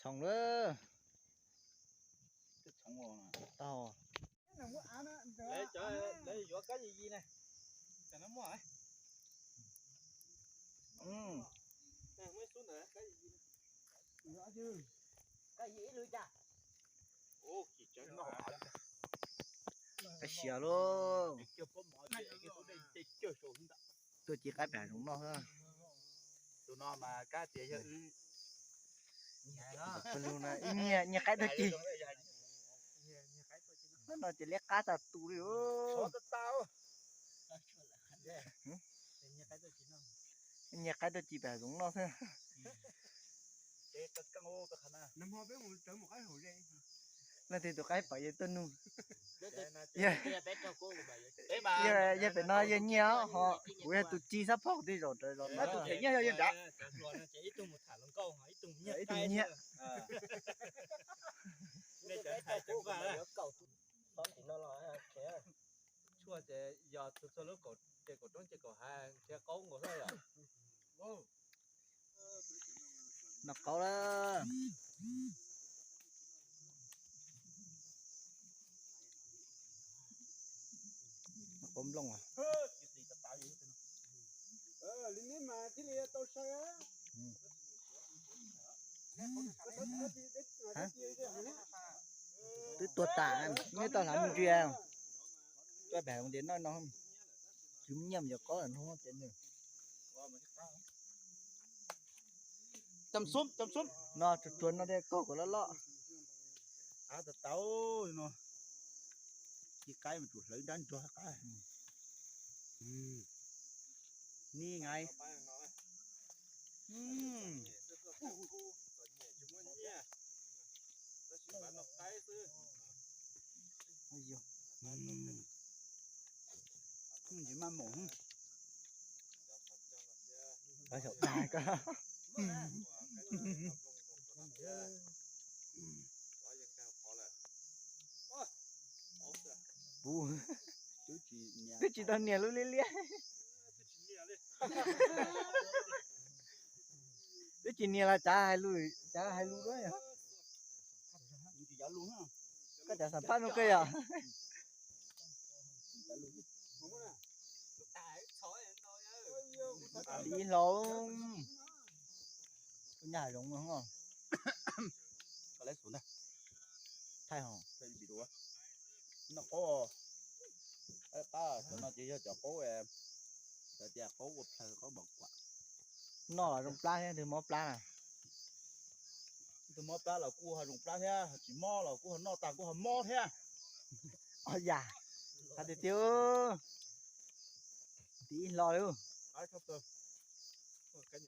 Toom lawm. Tau. Lawv yuav kab yi yi ne. Kab siav lauj. Tuaj ci qaib pem zoov noj xwb. Tus no mas kab tias yog ib nyiag qaib tuaj ci. Hnub no ces liab qab tag tus li. Nyiag qaib tuaj ci pem zoov noj xwb. Leej twg tus qaib pom yog tuaj nug. Yog pem no yog nyiag ho, kuv yog tus ci xab phob kuv tej zaum rawv zos no. Ib tug nyiag, ib tug nyiag. Tshuaj ces yog txhua txhua lub kaum, ces kaum roob ces kaum hav nrhiav qaub nkaus xwb yom. Noj qaub lawm. Noj qaub nplooj. Twb tuag tas, nyob tau hlav mus ntsia. Tuaj pem zoov ces noj no, tsis muaj nyiaj mus yuav qaub ntawm no ces nws. No tsuag tsuag no tej kaug kom loj loj. Av tau tau no, ci qaib mas tsum hlawv nrab ntsuag qab. Ni ngai. Ntsis maj maum. Twb tsis tau nias lub liab liab. Twb tsis nias los cav hais lus, cav hais lus duab yog. Koj cav xam phaj no koj yog. Ib hlau. Ub, nyaj hav zoov no. Thaij ho. Noj qaub. Qab cov no ces yog cov qaub, cov tias qaub ua plhaws qaub mov kuam. Noj los zoo plab thiab, twg mob plab na. Twg mob plab los kuj ho zoo plab thiab, tsis mob los kuj ho noj tag kuj ho mob thiab. Os yam, hais tiag tiag. Ntxiv ib hlo li.